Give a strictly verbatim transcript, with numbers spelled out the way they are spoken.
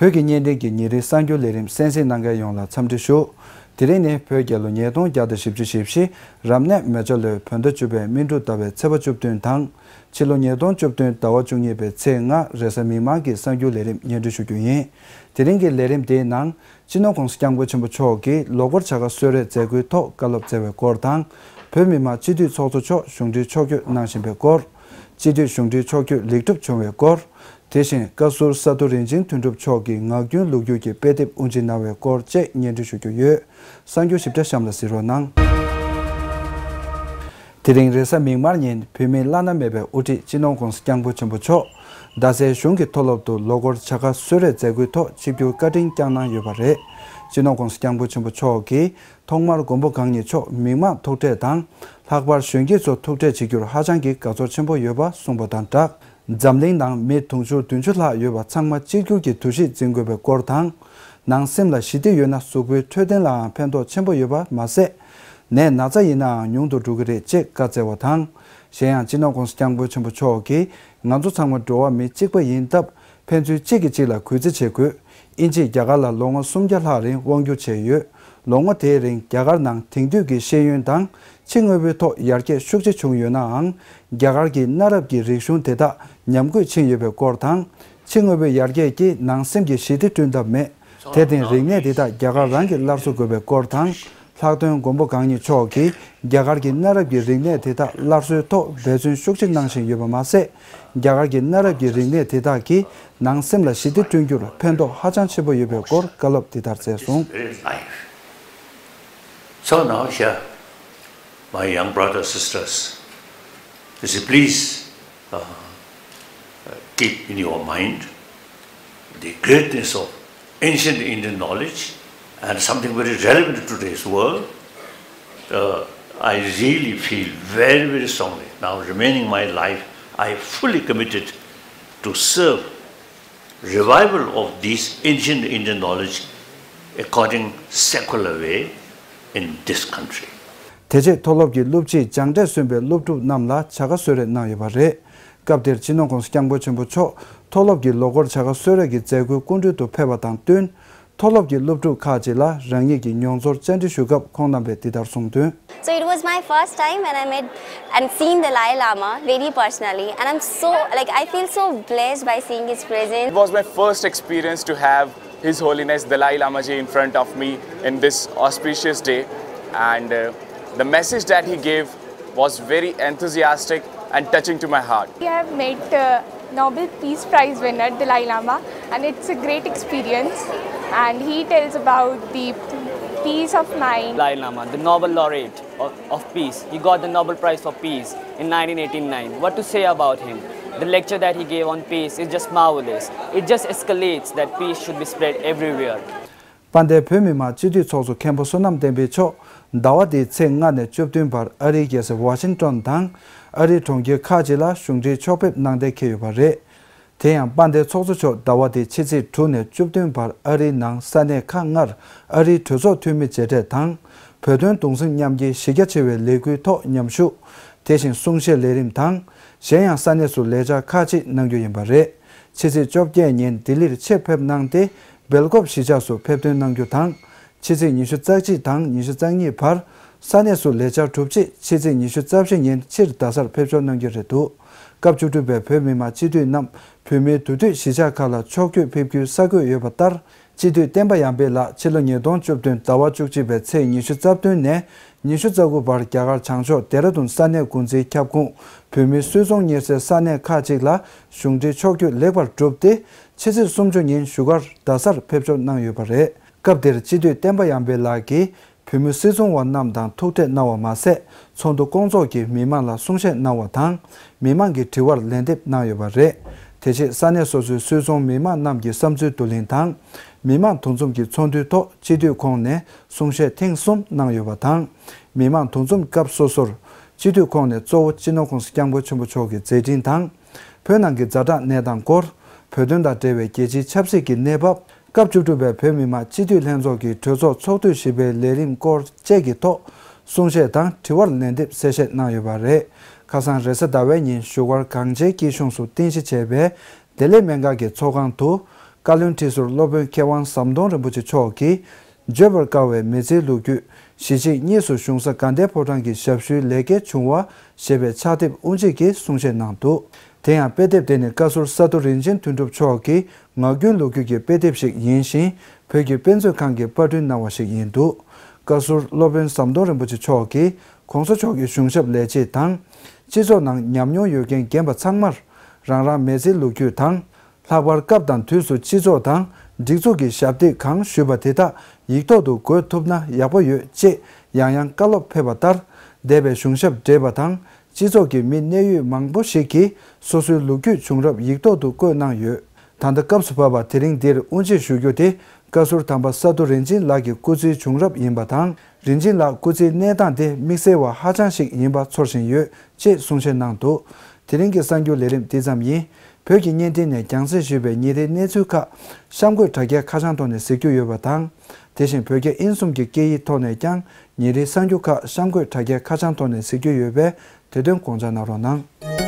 བོད་ཀྱི་བརྙན་འཕྲིན་གྱི་ཉིན་རེའི་གསར་འགྱུར་ལས་རིམ་གསན་གཟིགས་གནང་མཁན་ཡོངས་ལ་འཚམས་འདྲི་ཞུ། དེ་རིང་ནི་བོད་རྒྱལ་ལོ་ཉིས་སྟོང་བརྒྱ་དང་བཞི་བཅུ་ཞེ་བཞི། རབ་གནས་མེ་བྱ་ལོའི་བོད་ཟླ་བཅུ་པའི་སྨིན་དྲུག་ཟླ་བའི་ཚེས་པ་བཅུ་བདུན་དང་། ཕྱི་ལོ་ཉིས་སྟོང་བཅུ་བདུན་ཟླ་བ་བཅུ་གཉིས་པའི་ཚེས་ལྔ། རེས་གཟའ་མིག་དམར་གྱི་གསར་འགྱུར་ལས་རིམ་སྙན་སྒྲོན་ཞུ་རྒྱུ་ཡིན། དེ་རིང་གི་ལས་རིམ་དེའི་ནང་། སྤྱི་ནོར་༸གོང་ས་༸སྐྱབས་མགོན་ཆེན་པོ་མཆོག་གིས་ལོ་འཁོར་བྱ་དགའ་གསོལ་རས་མཛད་སྒོའི་ཐོག་བཀའ་སློབ་སྩལ་བའི་སྐོར་དང་། བོད་མི་མང་སྤྱི་འཐུས་ཚོགས་གཙོ་མཆོག་གཞུང་འབྲེལ་ཕྱོགས་བསྐྱོད་གནང་བཞིན་པའི་སྐོར། སྤྱི་འཐུས་གཞུང་འབྲེལ་ཕྱོགས་བསྐྱོད་ལེགས་གྲུབ་བྱུང་བའི་སྐོར། དེ་བཞིན་བཀའ་ཟུར་ས་ཐོ་རིན་ཆེན་དོན་གྲུབ་མཆོག་གིས་ངག་རྒྱུན་ལོ་རྒྱུས་ཀྱི་དཔེ་དེབ་དབུ་འབྱེད་གནང་བའི་སྐོར་བཅས་སྙན་སྒྲོན་ཞུ་རྒྱུ་ཡོད། གསར་འགྱུར་ཞིབ་ཕྲ་གཤམ་ལ་གཟིགས་རོགས་གནང་། དེ་རིང་རེས་གཟའ་མིག་དམར་ཉིན་བོད་མིའི་བླ་ན་མེད་པའི་དབུ་ཁྲིད་སྤྱི་ནོར་༸གོང་ས་༸སྐྱབས་མགོན་ཆེན་པོ་མཆོག་རྡ་སའི་གཞུང་གི་མཐོ་སློབ་ཏུ་ལོ་འཁོར་བྱ་དགའ་གསོལ་རས་མཛད་སྒོའི་ཐོག་ཆིབས་བསྒྱུར་བཀའ་དྲིན་བསྐྱངས་གནང་ཡོད་པ་རེད། སྤྱི་ནོར་༸གོང་ས་༸སྐྱབས་མགོན་ཆེན་པོ་མཆོག་གིས་ཐོག་མར་མགོན་པོ་གང་ཉིད་མཆོག་མི་མང་ཐུག་འཕྲད་དང་། ལྷག་པར་གཞོན་སྐྱེས་ཚོ་ཐུག་འཕྲད་བྱེད་རྒྱུར་ཧ་ཅང་གི་དགའ་ཚོར་ཆེན་པོ་ཡོད་པ་གསུངས་པ་དང་སྦྲགས། འཛམ་གླིང་ནང་མི་དུང་ཕྱུར་བདུན་ཅུ་ལྷག་ཡོད་པ་ཚང་མ་གཅིག་གྱུར་གྱིས་འདུ་ཤེས་འཛིན་དགོས་པའི་སྐོར་དང་། ནང་སེམས་ལ་ཞི་བདེ་ཡོད་ན་གཟུགས་པོའི་འཕྲོད་བསྟེན་ལའང་ཕན་ཐོགས་ཆེན་པོ་ཡོད་པ་མ་ཟད། ནད་ན་ཚ་ཡིན་ནའང་ཉུང་དུ་འགྲོ་གི་རེད་ཅེས་བཀའ་སྩལ་བ་དང་། གཞན་ཡང་སྤྱི་ནོར་༸གོང་ས་༸སྐྱབས་མགོན་ཆེན་པོ་མཆོག་གིས་ང་ཚོ་ཚང་མ་འགྲོ་བ་མི་གཅིག་པ་ཡིན་སྟབས། ཕན་ཚུན་གཅིག་གིས་གཅིག་ལ་གུས་བརྩི་བྱེད་དགོས། ཨིན་ཇིས་རྒྱ་གར་ལ་ལོ་ངོ་སུམ་བརྒྱ་ལྷག་རིང་དབང་བསྒྱུར་བྱས་ཡོད། ལོ་ངོ་དེའི་རིང་རྒྱ་གར་ནང་དེང་དུས་ཀྱི་ཤེས་ཡོན་དང་ཕྱི་དངོས་པོའི་ཐོག་ཡར་རྒྱས་ཤུགས་ཆེ་བྱུང་ཡོད་ནའང་། རྒྱ་གར་གྱི་གནའ་རབས་ཀྱི་རིག་གཞུང་དེ་དག་ཉམས་རྒུད་ཕྱིན་ཡོད་པའི་སྐོར་དང་། ཕྱི་དངོས་པོའི་ཡར་རྒྱས་ཀྱིས་ནང་སེམས་ཀྱི་ཞི་བདེ་བསྐྲུན་ཐབས་མེད། དེར་བརྟེན་རིག་གནས་དེ་དག་རྒྱ་གར་རང་གིས་སླར་གསོ་དགོས་པའི་སྐོར་དང་། ལྷག་དོན་མགོན་པོ་གང་ཉིད་མཆོག་གིས་རྒྱ་གར་གྱི་གནའ་རབས་ཀྱི་རིག་གནས་དེ་དག་སླར་གསོའི་ཐོག་འབད་བརྩོན་ཤུགས་ཆེ་གནང་བཞིན་ཡོད་པ་མ་ཟད། རྒྱ་གར་གྱི་གནའ་རབས་ཀྱི་རིག་གནས་དེ་དག་གིས་ནང་སེམས་ལ་ཞི་བདེ་བསྐྲུན་རྒྱུར་ཕན་ཐོགས་ཧ་ཅང་ཆེན་པོ་ཡོད་པའི་སྐོར་བཀའ་སློབ་འདི་ལྟར་སྩལ་སོང་། Very life. So now here, my young brothers, sisters, you see, please, uh, keep in your mind the greatness of ancient Indian knowledge and something very relevant to today's world. Uh, I really feel very, very strongly now, remaining my life, I fully committed to serve revival of this ancient Indian knowledge according secular way in this country. དེ་རྗེས་མཐོ་སློབ་ཀྱི་སློབ་སྤྱིས་སྦྱངས་འབྲས་སོན་པའི་སློབ་ཕྲུག་རྣམས་ལ་བྱ་དགའ་གསོལ་རས་གནང་ཡོད་པ་རེད། སྐབས་དེར་སྤྱི་ནོར་༸གོང་ས་༸སྐྱབས་མགོན་ཆེན་པོ་མཆོག་མཐོ་སློབ་ཀྱི་ལོ་འཁོར་བྱ་དགའ་གསོལ་རས་ཀྱི་མཛད་སྒོའི་སྐུ་མགྲོན་དུ་ཕེབས་པ་དང་བསྟུན། མཐོ་སློབ་ཀྱི་སློབ་ཕྲུག་ཁག་ཅིག་ལ་རང་ཉིད་ཀྱི་མྱོང་ཚོར་བཅར་འདྲི་ཞུ་སྐབས་ཁོང་རྣམ་པས་འདི་ལྟར་གསུངས་དོན། So it was my first time when I met and seen Dalai Lama very personally, and I'm so, like, I feel so blessed by seeing his presence. It was my first experience to have His Holiness Dalai Lama ji in front of me in this auspicious day, and uh, the message that he gave was very enthusiastic and touching to my heart. I have met uh, Nobel Peace Prize winner Dalai Lama, and it's a great experience. And he tells about the peace of mind. Dalai Lama, the Nobel laureate of, of Peace. He got the Nobel Prize for Peace in nineteen eighty-nine. What to say about him? The lecture that he gave on peace is just marvelous. It just escalates that peace should be spread everywhere. དཔལ་ལྡན་བོད་མི་མང་སྤྱི་འཐུས་ཚོགས་གཙོ་མཁན་པོ་བསོད་ནམས་བསྟན་འཕེལ་མཆོག་ཟླ་བ་འདིའི་ཚེས་ལྔ་ནས་བཅུ་བདུན་བར་ཨ་རིའི་རྒྱལ་ས་ཝ་ཤིང་ཏོན་དང་ཨ་རིའི་གྲོང་ཁྱེར་ཁག་ཅིག་ལ་གཞུང་འབྲེལ་ཕྱོགས་ཕེབས་གནང་གཏན་འཁེལ་ཡོད་པ་རེད། དེ་ཡང་དཔལ་ལྡན་ཚོགས་གཙོ་མཆོག་ཟླ་བ་འདིའི་ཕྱི་ཚེས་དྲུག་ནས་བཅུ་བདུན་བར་ཨ་རིའི་ནང་ས་གནས་ཁག་ལྔར་ཨ་རིའི་གྲོས་ཚོགས་འཐུས་མི་མཇལ་འཕྲད་དང་། བོད་དོན་གདུང་སེམས་མཉམ་སྐྱེའི་གཞི་རྒྱ་ཆེ་བའི་ལས་འགུལ་ཐོག་མཉམ་ཞུགས། དེ་བཞིན་གསུང་བཤད་ལས་རིམ་དང་། གཞན་ཡང་ས་གནས་སུ་ལས་འཆར་ཁག་ཅིག་གནང་རྒྱུ་ཡིན་པ་རེད། ཕྱི་ཚེས་བཅོ་བརྒྱད་ཉིན་ལྡི་ལིར་ཆེད་ཕེབས་གནང་སྟེ། སྦེལ་ཀོབ་གཞིས་ཆགས་སུ་ཕེབས་ཐོན་གནང་རྒྱུ་དང་། ཕྱི་ཚེས་ཉི་ཤུ་རྩ་གཅིག་དང་ཉི་ཤུ་རྩ་གཉིས་བར་ས་གནས་སུ་ལས་འཆར་གྲུབ་རྗེས་ཕྱི་ཚེས་ཉི་ཤུ་རྩ་བཞི་ཉིན་ཕྱིར་རྡ་སར་ཕེབས་འབྱོར་གནང་རྒྱུ་རེད་འདུག་སྐབས་བཅུ་དྲུག་པའི་བོད་མི་མང་སྤྱི་འཐུས་རྣམས་བོད་མིའི་འདུས་སྡོད་གཞིས་ཆགས་ཁག་ལ་ཕྱོགས་བསྐྱོད་ཕེབས་རྒྱུའི་ས་བགོས་ཡོད་པ་ལྟར། སྤྱི་འཐུས་བསྟན་པ་ཡར་འཕེལ་ལགས་ཕྱི་ལོ་ཉིས་སྟོང་བཅུ་བདུན་ཟླ་བ་བཅུ་གཅིག་པའི་ཚེས་ཉི་ཤུ་རྩ་བདུན་ནས་ཉི་ཤུ་རྩ་དགུ་བར་རྒྱ་གར་བྱང་ཕྱོགས་ལྡེ་ར་ལྡུན་ས་གནས་འགོ་འཛིན་ཁྱབ་ཁོངས་བོད་མིའི་སུད་ཚོང་གཉེར་སའི་ས་གནས་ཁག་ཅིག་ལ་གཞུང་འབྲེལ་ཕྱོགས་བསྐྱོད་ལེགས་པར་གྲུབ་སྟེ། ཕྱི་ཚེས་སུམ་ཅུ་ཉིན་བཞུགས་སྒར་རྡ་སར་ཕེབས་འབྱོར་གནང་ཡོད་པ་རེད། སྐབས་དེར་སྤྱི་འཐུས་བསྟན་པ་ཡར་འཕེལ་ལགས་ཀྱིས་བོད་མི་སུད་ཚོང་བ་རྣམས་དང་ཐུག་འཕྲད་གནང་བ་མ་ཟད། ཚོགས་འདུ་སྐོང་ཚོགས་ཀྱིས་མི་མང་ལ་གསུང་བཤད་གནང་བ་དང་། མི་མང་གི་དྲི་བར་ལན་འདེབས་གནང་ཡོད་པ་རེད། དེ་རྗེས་ས་གནས་སོ་སོའི་སུད་ཚོང་མི་མང་རྣམས་ཀྱི་བསམ་ཚུལ་བསྡུ་ལེན་དང་། མི་མང་འདུ་འཛོམས་ཀྱི་ཚོགས་འདུའི་ཐོག་སྤྱི་འཐུས་ཁོངས་ནས་གསུང་བཤད་ཐེངས་གསུམ་གནང་ཡོད་པ་དང་། མི་མང་འདུ་འཛོམས་སྐབས་སོ་སོར་སྤྱི་འཐུས་ཁོངས་ནས་གཙོ་བོ་སྤྱི་ནོར་༸གོང་ས་༸སྐྱབས་མགོན་ཆེན་པོ་མཆོག་གི་མཛད་འཕྲིན་དང་། བོད་ནང་གི་ཛ་དྲག་གནས་སྟངས་སྐོར། བོད་དོན་དང་འབྲེལ་བའི་རྒྱལ་སྤྱིའི་ཆབ་སྲིད་ཀྱི་གནས་བབ། སྐབས་བཅུ་དྲུག་པའི་བོད་མི་མང་སྤྱི་འཐུས་ལྷན་ཚོགས་ཀྱི་གྲོས་ཚོགས་ཚོགས་དུས་བཞི་པའི་ལས་རིམ་སྐོར་བཅས་ཀྱི་ཐོག་གསུང་བཤད་དང་དྲི་བར་ལན་འདེབས་གསལ་བཤད་གནང་ཡོད་པ་རེད། ཁ་སང་རེས་གཟའ་ཟླ་བའི་ཉིན་བཞུགས་སྒར་གངས་ཅན་སྐྱིད་གཤོངས་སུ་རྟེན་གཞི་བྱས་པའི་བདེ་ལེགས་སྨན་ཁང་གི་ཚོགས་ཁང་དུ། བཀའ་བློན་ཁྲི་ཟུར་སློབ་དཔོན་མཁས་དབང་ཟམ་གདོང་རིན་པོ་ཆེ་མཆོག་གིས། བརྗོད་པར་དཀའ་བའི་མི་ཚེའི་ལོ་རྒྱུས། གཞིས་བྱེས་གཉིས་སུ་གཞུང་ས་དགའ་ལྡན་ཕོ་བྲང་གི་ཞབས་ཞུའི་ལས་ཀའི་བྱུང་བ་ཞེས་པའི་ཕྱག་དེབ་དབུ་འབྱེད་ཀྱི་གསུང་བཤད་གནང་འདུག་དེ་ཡང་དཔེ་དེབ་དེ་ནི་བཀའ་ཟུར་ས་རྡོ་རིན་ཆེན་དོན་གྲུབ་མཆོག་གི་ངག་རྒྱུན་ལོ་རྒྱུས་ཀྱི་དཔེ་དེབ་ཞིག་ཡིན་ཞིང་། བོད་ཀྱི་དཔེ་མཛོད་ཁང་གིས་པར་སྐྲུན་གནང་བ་ཞིག་ཡིན་འདུག་བཀའ་ཟུར་སློབ་དཔོན་ཟམ་གདོང་རིན་པོ་ཆེ་མཆོག་གིས་གོང་ས་མཆོག་གི་གཞུང་ཞབས་ལས་བྱེད་དང་། སྤྱི་ཚོགས་ནང་ཉམས་མྱོང་ཡོད་མཁན་རྒན་པ་ཚང་མར། རང་རང་མི་ཚེའི་ལོ་རྒྱུས་དང་། ལྷག་པར་སྐབས་དང་དུས་སུ་སྤྱི་ཚོགས་དང་སྒྲིག་འཛུགས་ཀྱི་ཞབས་འདེགས་གང་ཞུས་པ་དེ་དག་ཡིག་ཐོག་ཏུ་འགོད་ཐུབ་ན་ཡག་པོ་ཡོད་ཅེས་ཡང་ཡང་བཀའ་སློབ་ཕེབས་པ་ལྟར། འདས་པའི་གཞུང་ཞབས་བགྲེས་པ་དང་སྤྱི་ཚོགས་ཀྱི་མི་གནད་ཡོད་མང་པོ་ཞིག་གིས་སོ་སོའི་ལོ་རྒྱུས་བྱུང་རབས་ཡིག་ཐོག་ཏུ་བཀོད་གནང་ཡོད། ད་ལྟ་སྐབས་སུ་བབས་པ་དེ་རིང་འདིར་དབུ་འབྱེད་ཞུ་རྒྱུ་དེ་བཀའ་ཟུར་དམ་པ་ས་རྡོ་རིན་ཆེན་ལགས་ཀྱི་སྐུ་ཚེའི་བྱུང་རབས་ཡིན་པ་དང་། རིན་ཆེན་ལགས་སྐུ་ཚེའི་གནས་སྟངས་དེ་དམིགས་བསལ་བ་ཧ་ཅང་ཞིག་ཡིན་པ་ཚོར་བཞིན་ཡོད། ཅེས་གསུང་བཤད་གནང་འདུག་དེ་རིང་གི་གསར་འགྱུར་ལས་རིམ་འདི་ཙམ་ཡིན། བོད་ཀྱི་བརྙན་འཕྲིན་ནས་རྒྱང་སྲིང་ཞུས་པའི་ཉིན་རེའི་གནས་ཚུལ་ཁག་གཤམ་འཁོད་དྲ་རྒྱའི་ཁ་བྱང་ཐོག་ནས་གཟིགས་རྒྱུ་ཡོད་པ་དང་། དེ་བཞིན་བོད་རྒྱ་དབྱིན་གསུམ་གྱི་སྐད་ཡིག་ཐོག་ནས་ཀྱང་ཉིན་རེའི་གསར་འགྱུར་ཁག་གཤམ་འཁོད་དྲ་རྒྱའི་ཁ་བྱང་ཐོག་ནས་གཟིགས་རྒྱུ་ཡོད་པས་དེ་དོན་དགོངས་འཇགས་གནང་རོགས་གནང་།